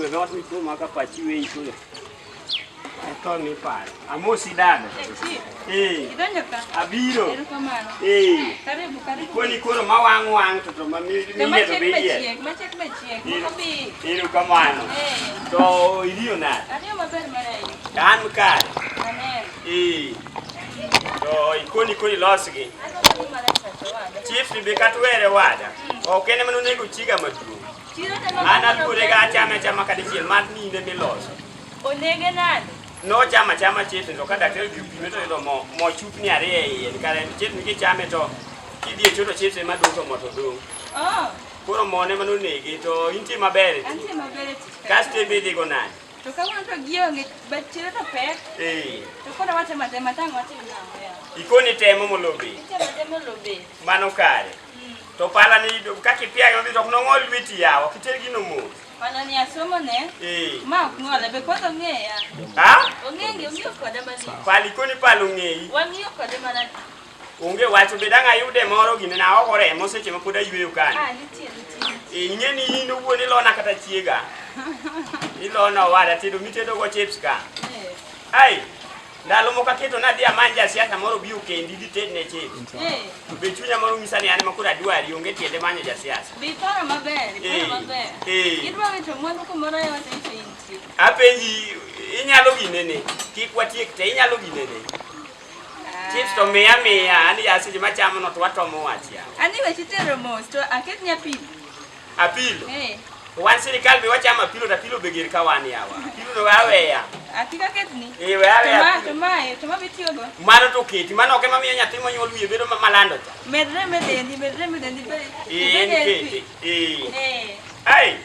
e dhoot mipo maka pachi weyi koro. Etho miparo. Amosi dada. Eh. Idonjo ka. Abiro. Erokamano. Eh. Karibu, karibu. Koni koro mawang' wang' to to mami To miye to machiek be iye. machiek, machiek machiek. Moko bi. Erokamano. Eh. To iriyo nade? Ariyo maber mana ahinya. An kare. Aneno. Eh. To ikoni koni losgi. Aneno ni mana chacho wada. Chief ni be kata were wada. Ok en ema nonego chiga maduong'. Chiro te ma An aluore ga achame achama kadichiel mar ninde miloso. Onege nade? Nochamo achama chips to ka daktari odhi opime to oyudo mo mo chupni ariyo e iye. Kare chips ni kichame to kidhi e choo to chips ema dong' to mo to dong'. Oh, Koro mo ne manonege to intie maber e tich. antie maber e tich. Kasto be idhigo nade? To kawuono to gionge, but chiro to pek. Eh. To koro watemo atema tang' watim nang'o yawa? Ikoni temo molobe. Itemo atema olobe. Mano kare. To pala ni kaka ipiage maber to ok nong'ol lweti yawa, ok iter gino mos. Pala ni asomo ne. Eh. Ma ok ng'ola be kwanza ong'eya. Ha? Ong'eyo ong'iyo koda malich. Pala ikoni pala ong'eyi. Wang'iyo kode marach. Onge wach be dang' ayude moro gine na oko remo seche ma pod ayweyo kanyo. Ah, nitie nitie. Eh, ing'e ni in owuon ilona kata chiega. Ilona owada tedo mitedo go chips ka. Eh. Ai, ndalo moko aketo nadhi amany jasiasa moro obi okendi dhi tedne chips. Eh. To be chunya moro nyisa ni an ema koro adwari onge tiende manyo jasiasa. Be iparo maber, iparo Eh, maber. eh. Idwa wito mwandu kumoro yawa to iso intie. Apenji inyalo ginene kik watiek te inyalo ginene. Chips to miya miya an ya seche machamo no to watomo wach ya. Ani weche tero mos to aket ni apilo. Apilo. Eh. Wan sirikal be wachamo apilo to apilo be gir ka wan yawa. Apilo to aweya. Akik aketni. Eh, we aweya. To ma apilo. to mae, to ma bitiyogo. Mano to keti, mano ok ema miyo nyathi monyuol wiye bedo ma- malando cha. Med remo e dendi, med remo e dendi. Eh, en Ibed kete. Eh. Eh. Ai.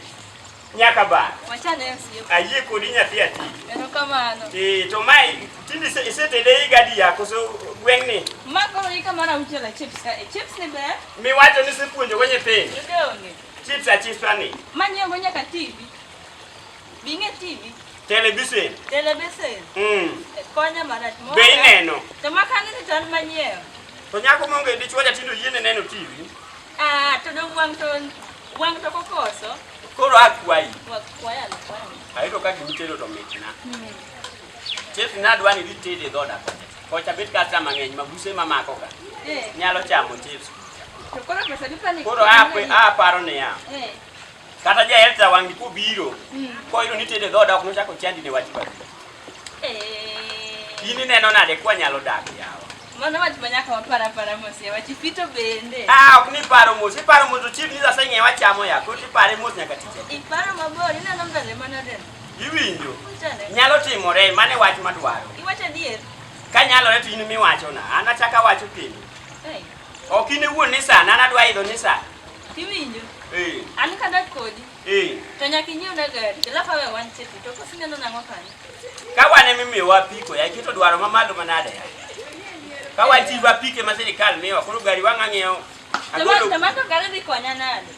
Nyaka ba. Wachane osiep. Ayie kodi nyathi ati. Erokamano. Eh, to mae tinde isetede higa adi ya koso gweng'ni? Ma koro ika mar auchiel a chips ka. Chips ni ber. Miwacho ni isepuonjogo nyithindo. To donge. Chips achipsa ni. Ma nyiewo nyaka TV. Bing'e TV. Television. Television. Konya marach. Be ineno? To makani to an manyiewo. To nyako maonge dichuo cha tinde oyiene neno TV. Ah, to dong wang' to wang' to kokoso. Koro akwayi. Kwaya kwaya. Ayudo ka gimitedo to mitna. Chips nadwa ni dhi tede e dhoda kocha. Kocha bet kata mang'eny mabuse mamako ka. Eh. Nyalo chamo chips. To koro pesa dipani. Koro aparo niya. Eh. Kata ja Elsa wang'ni kobiro, koyudo ni itedo e dhoda ok nochak ochandi ne wach kabisa. Eh. In ineno nade kwa nyalo dak yawa? Mano wach ma nyaka wapar apara mos ya wach ipito bende. Ah, ok ni paro mos, iparo mos to chief ni sasa ing'e wachamo ya, koro ipare mos nyaka tich adi. Iparo mabor, ineno mbele manade. Iwinjo? Wachane. Nyalo timore, mano e wach madwaro. Iwacho adier. Ka nyalore to in miwachona, an achako awacho kendo. Hey, Ok in iwuon Nissan, an adwa idho Nissan. tiwinjo. Eh, An kadak kodi. eh. To nyaka inyiewna gari. Alafu awe wan cheti. To koso ineno nang'o kanyo? Ka wan ema imiyowa apiko ya, iketo dwaro mamalo manade ya. Ka wan tijwa apike ma sirikal miyowa, koro gari wang' ang'iewo. To ma Agolo to ma to gari dhi konya nade?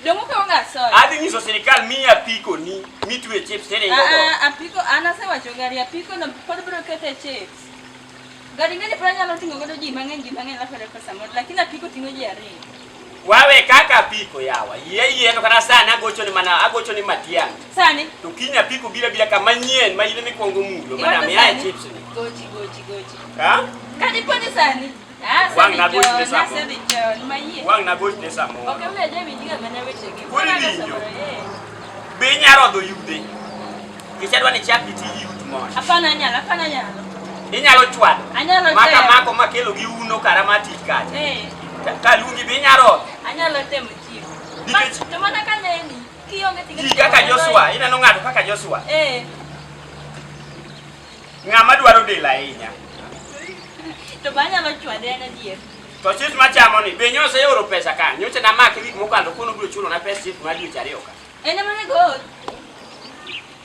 Donge ukawo ga soya? Adhi nyiso sirikal miyi apiko ni mitwe chips tiringo go. Ah, ah, apiko an asewacho gari apiko no pod biro kete chips. Gari ng'eni pod anyalo ting'o godo ji mang'eny ji mang'eny alafu ayudo pesa moro lakini apiko ting'o ji ariyo. Wawe kaka apiko yawa. Yie yie to kata sani agocho ni mana agocho ni Matiang'i. Sani To kiny apiko biro abira kama nyien ma in ema ikwongo mulo iwacho madam iaye sani? chips ni. Gochi gochi gochi. Ha? Ka dipo ni sani. Ah, Wang' asedhi nagoch ne chon, samoro. asedhi chon, mayie. Wang' nagoch ne samoro. Ok omiyo ajawinjga mana wechegi. Koro Mana iwinjo. samoro, eh. Be inyalo rodho yudhe? Nikech adwa ni ichak gi tij yut mondo. Hapana anyalo, hapana anyalo. Inyalo chwado. Anyalo Maka temo. mako makelo gi uno kara mar tich kacha. Eh, Kaluongi be inyalo rodho. anyalo temo chiwo. Nikech- To mana ka neni, kionge tiga. Ji kaka Joshua, ineno ng'ato kaka Joshua. Eh, Ng'ama dwaro del ahinya. to be anyalo chwade en adier. To chips machamo ni be nyocha oseoro pesa ka. Nyocha namake wik mokalo kono biro chulo na pes chips mar dweche ariyo ka. En ema onego oor.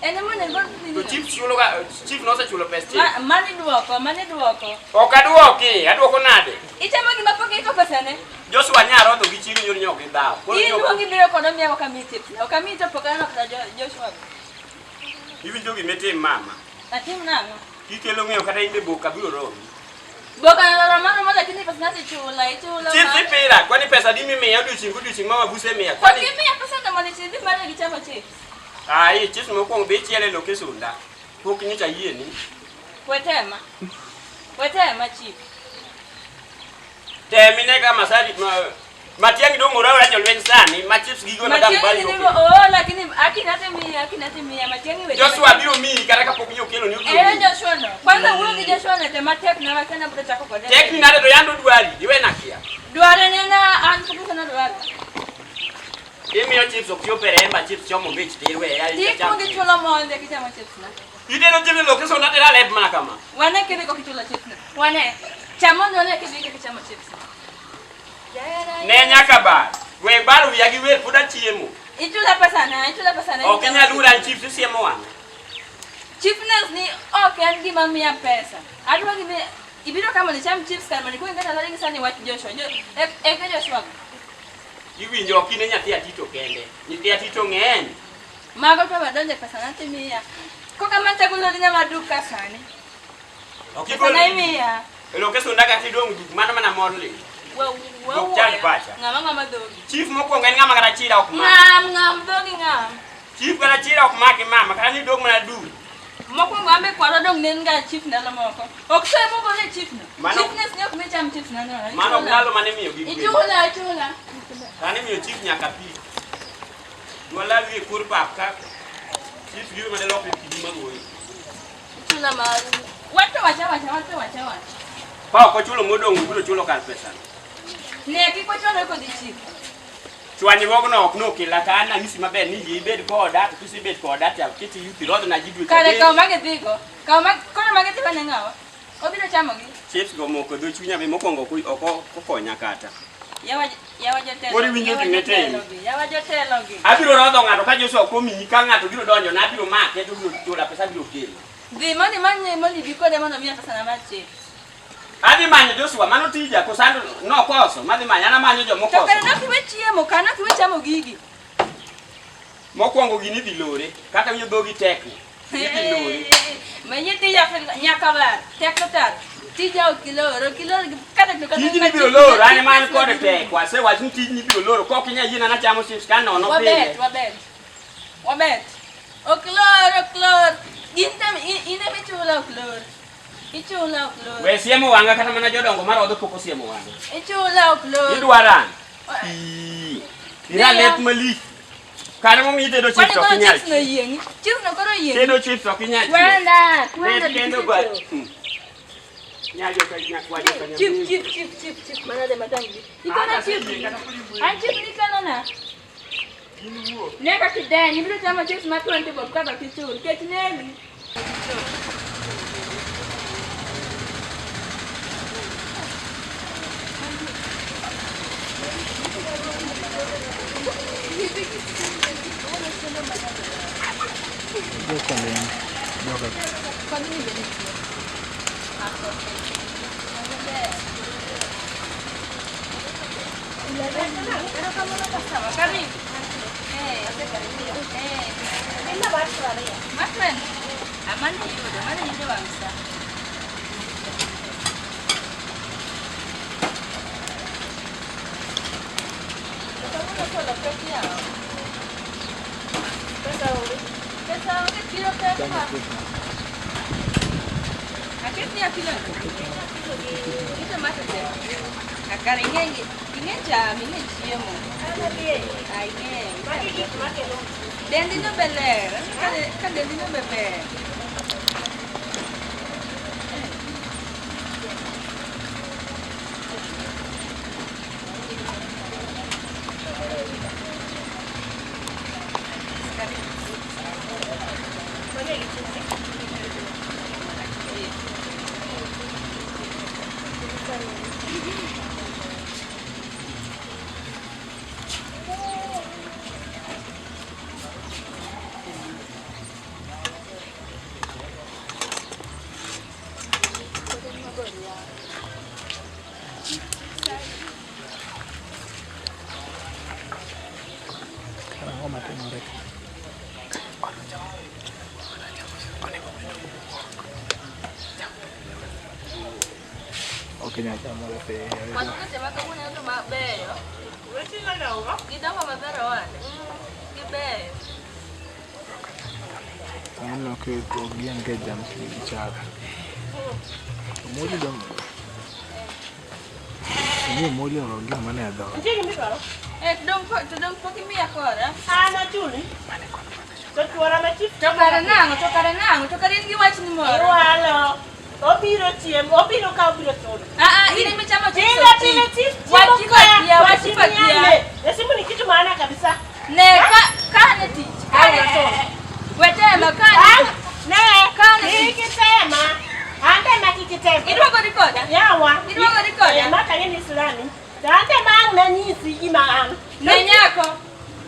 En ema onego oor. To chips chulo ga chief nosechulo pes chips. Ma, mani duoko, mani duoko. Ok aduoki, aduoko nade? Ichamo gima pok iko pesane. Joshua nya rodho gi chiege nyoro nyok gi dhawo. Koro In nyok luongi biro kod omiya ok amiyi chips. Ok amiyi to pok aneno kata Joshua. Iwinjo gima itim mama. Atim nang'o? Kikelo ng'eyo kata in be boka biro romi. Boka nalala mano mo lakini pesa nasi chula, ichula. Chips ma. ipira, kwani pesa di mimiya odiochieng' godiochieng' mama buse miya. Pok Kwani imiya pesa no mondo idhi mare gi chamo chips. Ai, chips mokwongo be ichiele loke sunda. Pok nyocha yieni. Wetema. Wetema chief. Tem ine ka masari ma Matiang'i dong' ora ora jolweny sani ma chips gigo na dang' bari Matiang'i nigo oh lakini akinate miya akinate miya Matiang'i we. Joshua biro miyi kata kapok nyo okelo ni obiro Ere miyi. Joshua no. Kwanza wuo gi Joshua no tema tek na wakena bro chako kode. Tekni nade to yando dwari, iwe nakia. Dware ne na an pok na dwaro. Imiyo chips ok chop e remba, chips chomo mich to iwe ya Tik icham. kuongo ichulo monde kichamo chips na. Itedo chips e location atero alep mana kama. Wane kidhi kokichulo chips na. Wane. Cham mondo wane kidhi kichamo chips na. Ne nyaka bar. We bar wiya gi wer pod achiemo. Ichula pesa na, ichula pesa na. Ok inyal ura chips isiemo wang'a. Chiefness ni ok en gima miya pesa. Adwa gima ibiro ka mondo icham chips kar mondo ikuong kata lari sani wach Joshua. Jo, eka Joshua. Iwinjo ok in e nyathi Atito kende. Nyithi Atito ng'eny. Mago to wadonje pesa na timiya. Koka man tagulo dina maduka sani. Ok Pesa igol. na imiya. Location daga tidong' duk mano mana mor ling. Wa wa. Ok chand pacha. Ng'ama ng'ama dhogi. Chief mokwongo en ng'ama kata chira ok mak. Ng'am ng'am dhogi ng'am. Chief kata chira ok maki mama kata ni dong' mana duk. Mokwongo ambe kwaro dong' ne en ga chief ndalo moko. Ok soe mogole chief no. Mano- Chiefness ne ok mi cham chips na no. Mano ok ndalo mane miyo gi gwen. Ichula ichula. Sani miyo chief nyaka pi. Dwala wi e kor pap ka. Chief biro mana lokre kidi magoyi. Ichula mar. Wacho wacha wacha wacho wacha wacha. Ka ok ochulo modong' obiro chulo kar pesa. Ne kik wachwalre kodhi chief. Chwanyruogno ok nokela ka an anyisi maber ni yie ibed koda to kisebet koda to aketi yuth irodhna ji dweche Kare adek. kaw mage dhigo. Kaw mag koro mage dhigo ne ng'awa? Obiro chamogi. Chips go moko dho chunya be mokwongo ok ok okonya kata. Yawa yawa jotelo. Koro iwinjo yawa gima itimo. jotelo gi, Yawa jotelo gi. Abiro rodho ng'ato ka Joshua ok omiyi ka ng'ato biro donjo na abiro make to obiro chula pesa abiro kelo. Dhi mondo imany mondo ibi kode mondo miya pesa na mar chips. Adhi manyo Joshua mano tija kosando nokoso madhi manyo an amanyo To jomokoso. kare nok iwe chiemo, kare nok iwe chamo gigi. Mokwongo gini idhi lore kaka winjo dhogi tek ni. Idhi lore. Menye tija nyaka bar, tek to tar. Tija ok ilor, ok ilor kata to kata. Tijni biro loro an ema an kod teko asewach ni tijni biro loro kok inyal yiena nachamo chips ka nono Wabet, pile. wabet. Wabet. Ok lor, ok lor. Gin tem in ema ichula ok lor. Ichula ok lor. We siemo wang'a kata mana jodongo marodho pok osiemo wang'a. Ichula ok lor. Idwaran. Ii. Ira lep malich. Kare momiyo itedo Kwani chips ok koro inyal. chips no yieng'i? Chips no koro yieng'i. Tedo chips ok inyal. Kwenda, kwenda. Lep kendo ba. Nyajo ka nyakwa joka Chip, chip, chip, chip, chip. Manade matangi. Ikona chip. An chip ni kano na. Ne kaka ideny, ibiro chamo chips ma 20 bob kaka kichul. Ket negi. Karibu. Eh. Matwen. Amane yudo, amane yudo wang' sa. Pesa onge. Pesa onge, kilo pesa. Aketni akilo. Gi tomato te. Akare ing'e ing'e cham, ing'e chiemo. Ah, ing'e. Dendi no be ler. Ka dendi no be ber. Ang'o matimore ka? Ok inyal chamore piny. Watuke ma kawuono to mabeyo. Gidongo maber owada. Gibeyo. Ang'o ok gi engage with each other. Omoli dong. Ing'e Omoli ok gima mane e dhoge. Nitie gima idwaro? Eh, to dong pok imiya kora. An achuli. To chuora ma chief To kare nang'o, to kare nang'o, to kare in gi wachni moro. Iwalo. Obiro chiemo, obiro ka obiro chulo. Ah, ah, in ema ichamo chips Pile ok pile chief. chief Wach chiemo ka, pakia, wach wach pakia. imiane. E simu ni kitu maana kabisa. Ne, ka ne tich. Ka ne tich. Wetema, ka ne Ah, ne, Ka ne tich. kik itema. An be ma kik itema. Idwagori koda? Yawa. Idwagori koda? Eh, ma kang'e ni silani. To an be ma ang' nanyisi gima an. Ne nyako.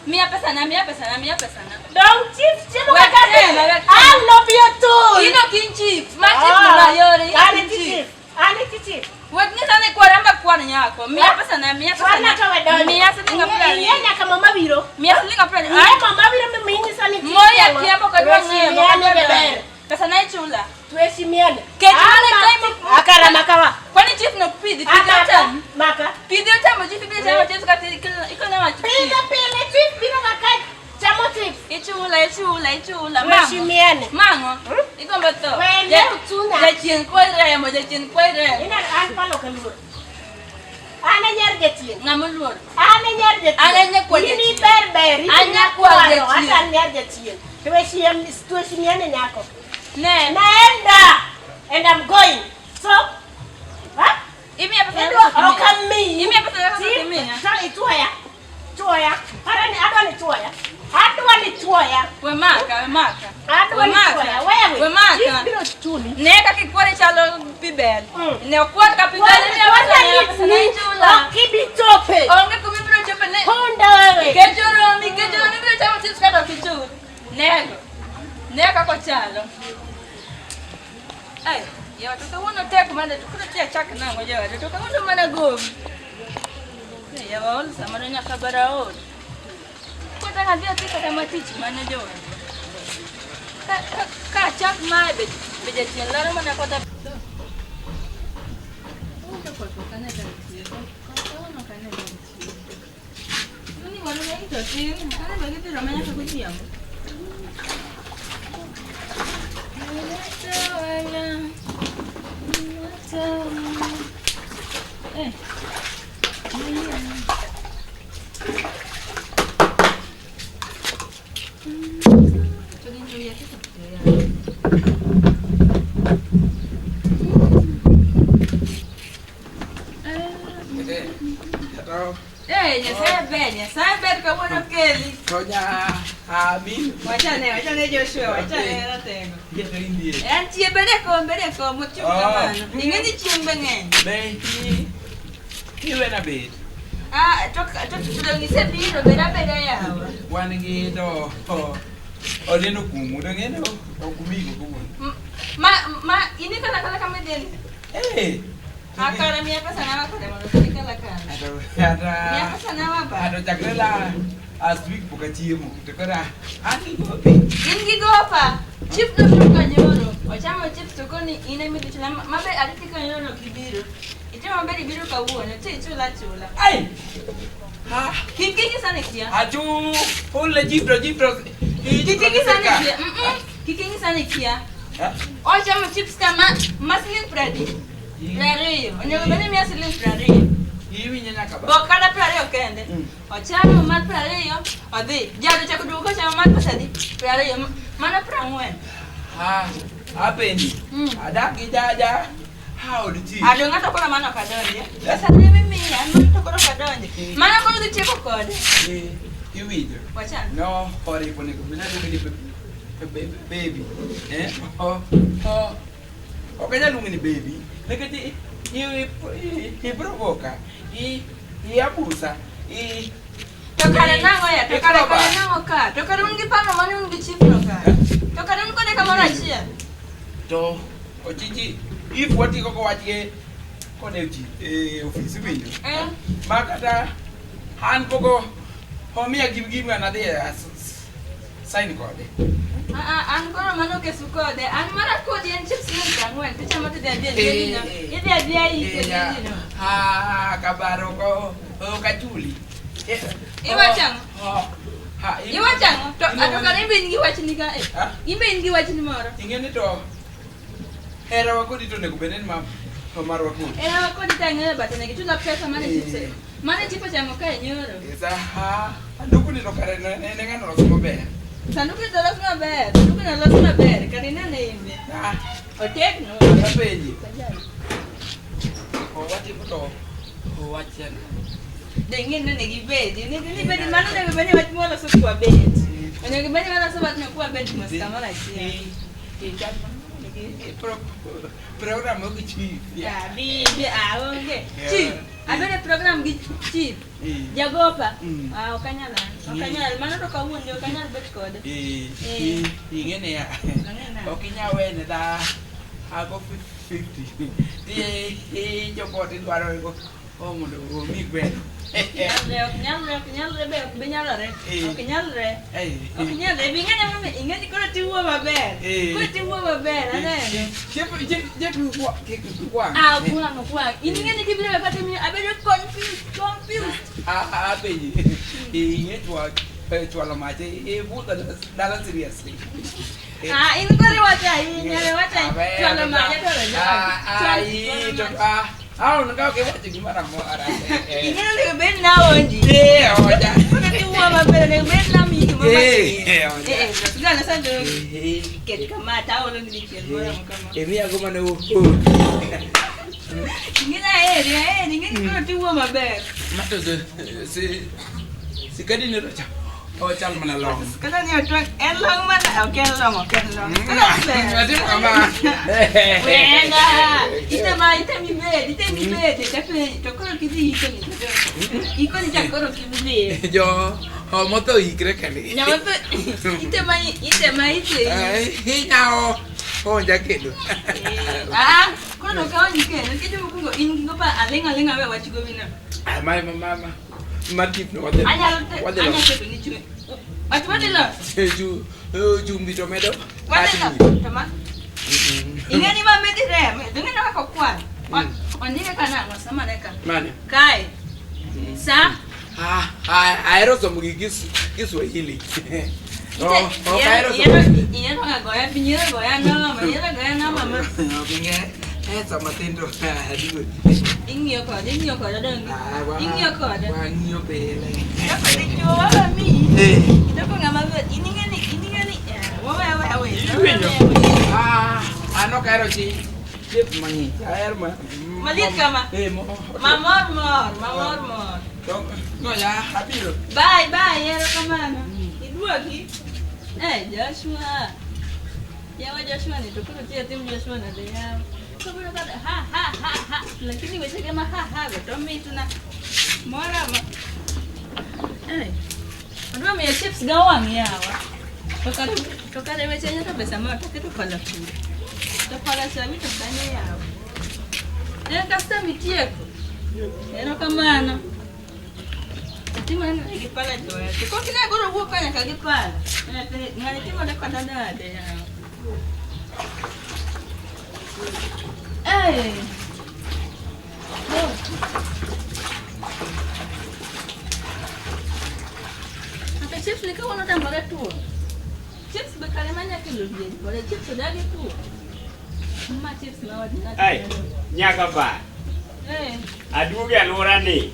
Miya pesa na, miya pesa na, miya pesa na. Dong chief chiemo Wek kaka tema, wek tema. Ang' nobi otul. In ok in chief. Ma chief no mayore. In An ok e in chief. chief. An e chief. Wek nyisa ni kwara ma kwar nyako. Miya pesa na, miya pesa Wana na. to we donjo. Miya siling apar Ing'e ariyo. nyaka mama biro. Miya siling apar ariyo. Ing'e mama biro minyisa ni chief Moya chiemo. kia pok adwa ng'eyo, pok Tuheshimiane adwa jaber. donjo. Pesa na ichula. Tuheshimiane. Ket mana Ama- time Akara makawa. Kwani chief nok pidhi, pidhi Maka. otam. Maka. Pidhi otamo chief ibiro chamo chips kata ikone wach Pile pile chief biro kaka chamo chips. Ichula, ichula, ichula. Mang'o? Tuheshimiane. Mang'o? Igombo tho. Wene uchuna. Jachien kwayi remo, jachien kwayi remo. Ina an palo kaluor. An e nyar jachien. Ng'ama oluor. An e nyar jachien. An e nyakwar In jachien. iber ber. in An nyakwar nyakwaro, jachien. Ata an nyar jachien. Tuheshimiane nyako. Ne. Naenda and I'm going. So, ha? Imiya pesa na Idwa koso ok imiya? amiyi. Imiya pesa na koso Chief, imiya? to ichuoya. Chuoya. Para ni adwa ni chuoya. Adwa ni chuoya. We maka, we maka. Adwa We ni maka. chuoya. Wewe. We maka. Chief biro chuli. Ne kaka ikware chalo pi bel. Mm. Ne okwar ka pi bel. Imiya pesa na, pesa na ichula. Ok ibi chope. Onge kuma ibiro chope ne. Punda wewe. Kecho romi, kecho romi ibiro chamo chips kata ok ichul. Nego. Ne kaka ochalo. Ai, yawa to kawuono tek mane to koro tia chak nang'o jawa to kawuono mana gowi. Eh, yawa ol samoro nyaka bara ol. Kata adhi athi kata matich mane jowa. Ka chak mae be jachien laro mana kata. Onge koth ok ane ka nitie. Kawuono ok ane ka nitie. Ni waru ng'eny to tin, aneno gidhi roma nyaka godhiambo. Ninatawala, ninatawala. Eh. To gin jogi aketo picha. Eh, Nyasaye ber, Nyasaye ber kawuono keli. Tonya amin. Wachane, wachane Joshua, wachane ratego. Keto indie. Antie bede kom, bede kom, mochung' Ah. kamano. Ing'e ni chieng' be ng'eny. Be iwena bet. Ah, to dong isebiro, bed abeda yawa. Wan gi to oneno kumu to ng'e ni ok umigo kawuono. Ma in ikala kala kama idhi ni? Eh. Ah, kare miya pesa na kare mondo kik ikala kala. Miya Ata pesa na ba. ato chakre la last week pok achiemo to koro an gi gope. In gi gopa. Chief nobiro kanyoro. Ochamo chips to koni in ema idhi chula. Mabe ariti kanyoro ok ibiro. Itimo maber ibiro kawuono, to ichula achula. Ai! Ha! Kik inyisa ni kia. Achu ule jibro jibro. Kik inyisa ni kia. Kik inyisa ni kia. Ochamo chips ka ma siling 20. 20. Onego bed ni miya siling 20. Iwinjo nyaka ba. Bok kata 20 kende. Ochamo mar 20, odhi. Jado chako duogo kochamo mar pesa adi? 20. Mano 40. Ha, apenji. Adak gi jaja. Ha od chi. Ado ng'ato koro mano ok adonje. Pesa ne mimiya, mano to koro ok adonje. Mano koro dhi tieko kode. Iwinjo. Wachana. No, oripo onego bed ni aluongi ni baby. Eh? Oh, oh. Ok anyal luongi ni baby. Nikech iprovoka. Iabusa. To kare nang'o ya? To kare kare nang'o ka? To kare un gi paro mane un gi chief no ka? To kare un kode kamoro achiel? To ochichi if watigo ko wach gi kode ji e ofis iwinjo. Eh. Ma kata an pok omiya gima nadhi sign kode. Ah, an koro mano kesu kode. An mara kodi en chips siling 40 tichamo tidhi adhiya e no. Idhi adhiya ike e no. Ah, kabaro ko ok achuli. Iwacho ang'o? Ha, in- Iwacho ang'o? To Iluongo ato kare in be in gi wachni ka. eh. Ha? In be in gi wachni moro. Ing'e ni to herawa kodi to onego bed ni ma to marwa kodi. Herawa kodi to ang'eyo but onego ichula pesa mane Eh. chips. Mane chips ochamo kae nyoro. Sa ha, sanduku ni to kare ne ne ng'ano loso maber. Sanduku ni to olos maber. Sanduku ni olos maber. Kare inene in be. Ah, Otegno. apenji. Owatimo to owachen. Deng'e ni onego ibedi. Onego ibedi mano onego bed ni wach mwaloso kwabet. Onego bed ni waloso wachno kwabet mos kamoro achiel. Program gi chief. Ah, bibi, ah, onge. Yeah. Chief, abedo e program gi chief. Eh. Jagopa. Mm. Ah, ok anyal. Ok anyal. Mano to kawuondi ok anyal bet kode. Eh, Eh. ing'e niya. Ang'e nade? Ok inyal wene da ago 50. Ti ichopo tidwaro go oh mondo omi gweno. Nyalre, ok nyalre, ok nyalre be ok be nyalore. Eh. Ok nyalre. Eh. Ok nyalre. Bi ing'e ni ing'e ni koro tiwuo maber. Eh. Koro tiwuo maber, aneno. Chep chep chep kwang. Ah, ok wang', ok wang'. In ing'e ni kibiro e kata miyo abedo confused, confused. Ah, apenji. Ing'e chwalo mach ibudho dala seriously. Ah, in koro iwacho ahinya, iwacho ahinya. Chwalo mach, chwalo mach. Chwalo mach. Ah, ka ok iwacho gimoro amora. Ing'e ni onego bed ni aonji. Eh, oja. Koro tiwuo maber, onego bed ni amiyi gimoro Eh, matin. oja. Eh, eh, sigana sani to ket kama to aolo ni dichiel moromo kama. Imiyago mana o. Ing'e ni aheri, aheri, ing'e ni koro tiwuo maber. Mato si sikadi ni to cha. Ochal mana long. Kata ni otwang' en long mana, ok en long, ok en long. Koro ber. Atimo kama. Wenda, itema, itemi bed, itemi bed, tapenji, to koro kidhi iko ni to iko ni cha koro kidhi. Jo motho ikre kende. Nyama to itema, itema, ite. Inyawo onja kendo. Ah, koro to kaonji kendo, nikech mokwongo in gi gopa aling' aling'a we wach gowino. Ah, ma ma ma ma ma tip no wadhi. Anyalo te, Wadhi anyalo loso. keto ni chumbi. Wach wadhi loso. Chu chumbi to medo. Wadhi loso. To ma, ing'e ni ma medi rem, to ing'e ni kaka okwan. Ondike ka nang'o, sama ne ka. Mane? Kae. Sa. Ah, ah, ahero somo gi Kiswahili. Oh, ok ahero somo. Iyiero ga goya piny, iyiero goya noma, iyiero goya noma ma. Ok ing'e. Eh, sama tin to adigo. Ing'iyo kode, ing'iyo kode donge. Ah, wa- Ing'iyo kode. Wang'iyo pile. Kaka dichuo wawa miyi. Eh. Idoko ng'ama ber. In ing'e ni, in ing'e ni, eh, wawe awe awe. Iwinjo? Ah, an ok ahero chi chips mang'ich. Ahero ma Maliet kama? Eh, mo. Mamor mor, mamor mor. To goya abiro. Bye bye, erokamano. Iduogi. Eh, Joshua. Yawa Joshua ni to koro tiyo tim Joshua nade yawa. Kobiro kada ha ha ha ha. Lakini weche ge ma ha ha go to mitna. Mora ma. Eh. Odwa miyo chips ga wang' yawa. To kare weche nyaka pesa ma to keto pala kure. To pala cha wito kanye yawa. Eh, kasta mitieko. Erokamano. Timo neno gi pala joya. To kok ne goro wuok ka nyaka gi pala. Ng'ani timore koda nade yawa. Eh. Oh. Ata chips ni kawuono tamore tuo. Chips be kare ma nyaka kelo dhier kode. Chips odagi tuo. Ma chips ma wadhi Ai, nyaka ba. Eh. Aduogo e alwora ni.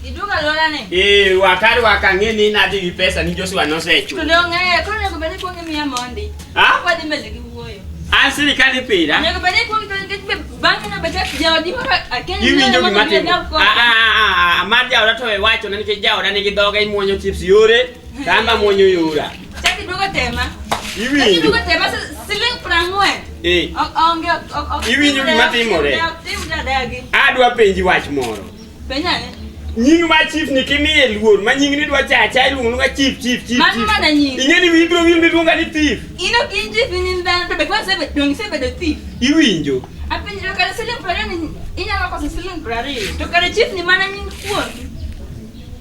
Iduogo alwora ni. Eh, wakar wakang'e ni nadhi gi pesa ni Joshua To nosechulo. ne ong'eyo, koro onego bed ni kuong imiya mondi. Ha? Wadhi mbele gi wuoyo. An sirikal ipira. Onego bed ni kuong to nikech be bang'e no be chak jaodi moro akia ni Iwinjo mondo gima mi timo. odag Ah, kode. ah, ah, ah, mar jaoda to we wacho na nikech jaoda nigi dhoge imuonyo chips yore, to an be amuonyo yora. Chak iduogo tema. Chak Iwinjo? iduogo tema siling 40. Eh, Ok onge ok ok. Iwinjo gima timore? Ok timre adagi. adwa penji wach moro. Penja ane. Nying ma chief ni kimiye luor, ma nying ni dwa chacha iluongo luonga chief chief chief. Mano chief. mana nying. Ing'e ni wiyi biro wil miluonga ni thief. In ok in chief in in dhano to be koro isebedo donge isebedo thief. Iwinjo? Apenji to kare siling 20 ni inyalo koso siling 20. To kare chief ni mana nying kuomi.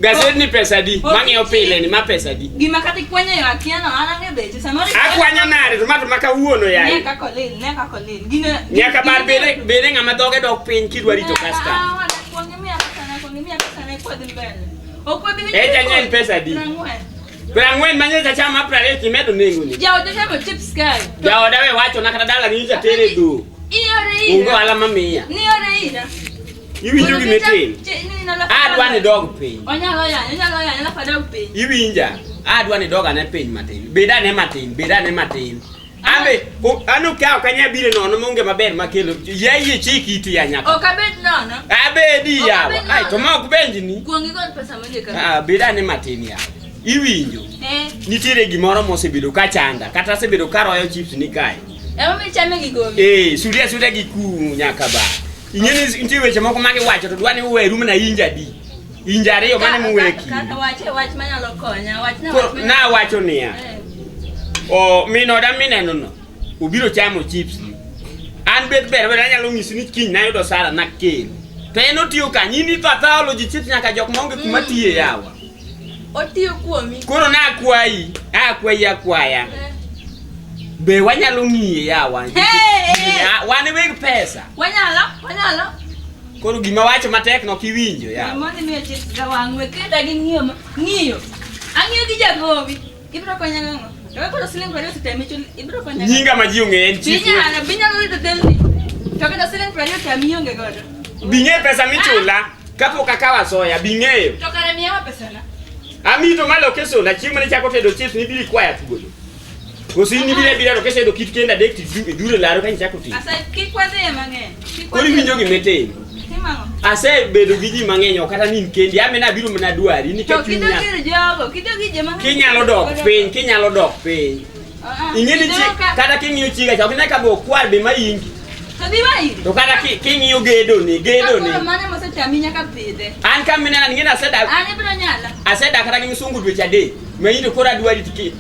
Gaset ni pesa di? Ok. Mang'iewo pile ni ma pesa di? Gima kata ikwanyo yo akia no an ang'e beche. Samoro Akwanyo nade to ma to ma kawuono Ne yaye. kaka olil, ne kaka olil. Gino Nyaka bar bede bede ng'ama dhoge dok piny kidwa rito customer. Ah, kuong imiya pesa na, kuong imiya pesa na kwadhi mbele. Ok wabi winjo. Eh, janyien pesa adi? 40. 40 manyocha chama 20 timedo nengoni. Jaoda chamo chips kae. Jaoda we wacho na kata dala nyocha tere dhok. Iore Onge ira. ohala mamiya. Niore ira. Iwinjo gima itim? Adwa ni dog piny. Onyalo yanyo, onyalo yanyo, alafu adog piny. Iwinja? Adwa ni dog ane piny matin. Bed ane matin, bed ane matin. Ambe, an ok ok anyal biro nono maonge maber makelo. Yie chik iti ya nyaka. Ok abed nono. Abedi Ok yawa. abed Ai, to nono. ma ok benjni. Kuong igol pesa mondi ka. Ah, bed ane matin yawa. Iwinjo? Eh, Nitiere gimoro mosebedo ka chanda, kata asebedo ka royo chips ni kae. ema michame gi gowi. Eh, sude asuda gi ku nyaka ba. Ing'e ni nitie weche moko ma giwacho to dwa ni uweru mana inja adi. Inja ariyo mane muwe Kata kinde. wache wach manyalo konya, wachna Koro wach manyalo- nawacho niya, Eh. o min oda mineno no, obiro chamo chips ni. An bet ber ber anyalo nyisi ni kiny nayudo sara nakel. To en otiyo kanye, in itho athoa olo ji chips nyaka jok maonge kuma tiye yawa. Otiyo kuomi. Koro nakwayi, akwayi akwaya. Eh. Be wanyalo ng'iye yawa. Hey, hey. Ah, Wan weg pesa. Wanyalo, wanyalo. Koro gima wacho matek no kiwinjo yawa. Mondo miyo chips ga wang' we keda gi ng'iyo ng'iyo. Ang'iyo gi jagowi. Ibiro konya nang'o? To ka koro siling 20 otami chul ibiro konya. nang'o? Nyinga ma ji ong'eyo en chief. Binyalo, binyalo rito delni. To kata siling 20 otami ionge godo. Bing'e pesa michula kapok akawo asoya, bing'eyo. To kare miyawa pesana. Ami to malo kesola chieng' mane ichako tedo chips nibiro ikwaya thuolo. Koso in nibiro abira to kisedo kit kendo adek to iduro e laro ka ichako tedo. Asa kik wadhiye mang'eny. Kik Koro wadhiye iwinjo gima itimo. Timo ang'o? Asebedo gi ji mang'eny ok kata ni in kendi ame nabiro mana dwari To nikech kidok chunya. ir jogo, kidok ir joma Kinyalo dok piny, kinyalo dok piny. Ah, ah. Ing'e ni Kidok chi, ka- kata king'iyo chiga cha ok ine ka be okwar be maingi. To dhi wa ire. To kata king'iyo gedoni, gedoni. Ka koro mane mosetami nyaka pidhe. An ka minena ing'e ni asedak An ibiro nyala. asedak kata gi msungu dweche adek ma in to koro adwari tiki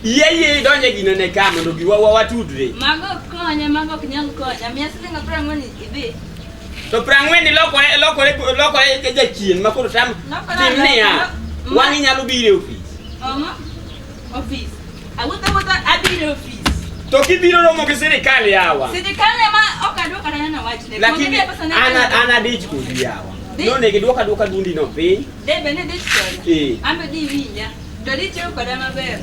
yie yie idonje gino ne ka mondo giwa wa watudre Mago ok konya, mago ok nyal konya. Miya siling 40 idhi. to 40 lokore lokore lokore jachien ma koro tam Lokore tim niya aloka, wang' inyalo biro e ofis Omo? Ofis. Awuotho awuotha abiro e ofis. to kibiro romo gi sirikal yawa Sirikal ema ok adwok kata neno wachne. lakini Kuong imiya pesa ne an kendo. an adich kodi yawa Di- nonego idwok adwoka dundi no piny De bende dich koda. Eh. An be diwinja. To dichiew koda maber.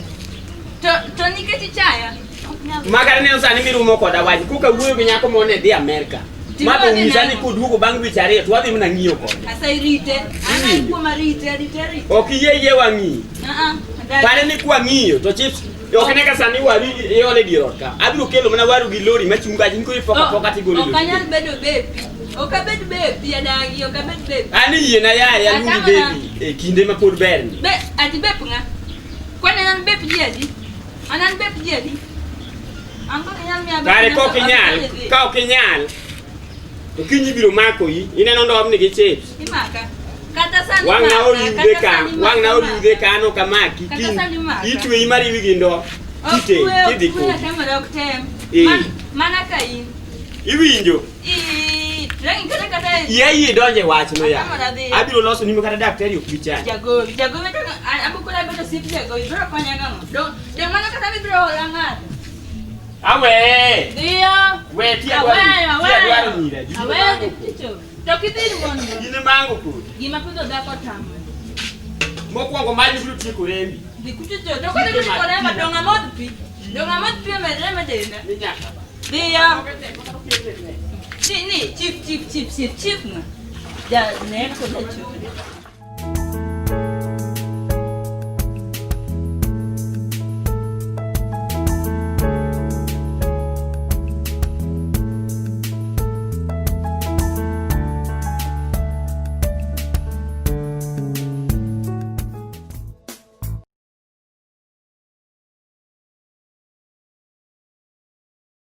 To to nikech ichaya. ok nyal. ma kata neno sani mirumo koda wach koka wuoyo gi nyako moro ne dhi Amerka Timo ma be wadhi onyisa ni nang'o? koduogo bang' dweche ariyo to wadhi mana ng'iyo kode Asa irite. An Iwinjo. an kuom arite, arite arite. ok iyie yie wang'iyi Ah ah. adagi. Pare ni kwang'iyo to chips ok ne ka sani waru iole dier ot ka. Abiro kelo mana waru gi lori machungo achi koro ipoko apoka tigolo e Ok lori. anyal bedo bepi. Ok abed bepi adagi, ok abed bepi. An yiena yaye aluongi Atamora. baby e kinde ma pod berni. Be ati bep ng'a? Kwani an an bep ji adi? An an bep ji adi? An kok inyal miya bep Kare nyaka kok inyal, ok anyal dhi. ka ok inyal to kiny ibiro mako yi, ineno ndobni gi chips. Imaka. Kata sani Wang' na maka, oriwde kata ka, sani wang' na maka, oriwde maka. ka an ok amaki. Kata Kiny sani maka. itweyi mariwi gi ndo. Ok Kite, kwe, ok kidhi kwe, kodi. atamora, ok tem. Eh. Mana ka in. Iwinjo? Rangi kata kata Yie yie idonje wachno ya. Atamora dhi. Abiro loso ni kata daktari ok bi chandi. Jagowi, jagowi to abu kora bedo osiep jagowi, biro konya gang'o? Dong mano kata mibiro hola ng'ato. Awe! Dhiyo. We ti adwaro Aweyo, ti adwaro aweyo. nyira. ji Aweyo mango dhi kodi. ticho. To kidhi ir mon go. Gin mango kodi. Gima pidho dhako tamo. Mokwongo mani biro tieko rembi. Dhi kucho cho. To kore biro korema dong amodh pi. Dong amodh pi omed remo e denda. Ni nyaka ba. Dhiyo. Ni ni chief chief chief chief chief ng'a. Ja ne koda chode.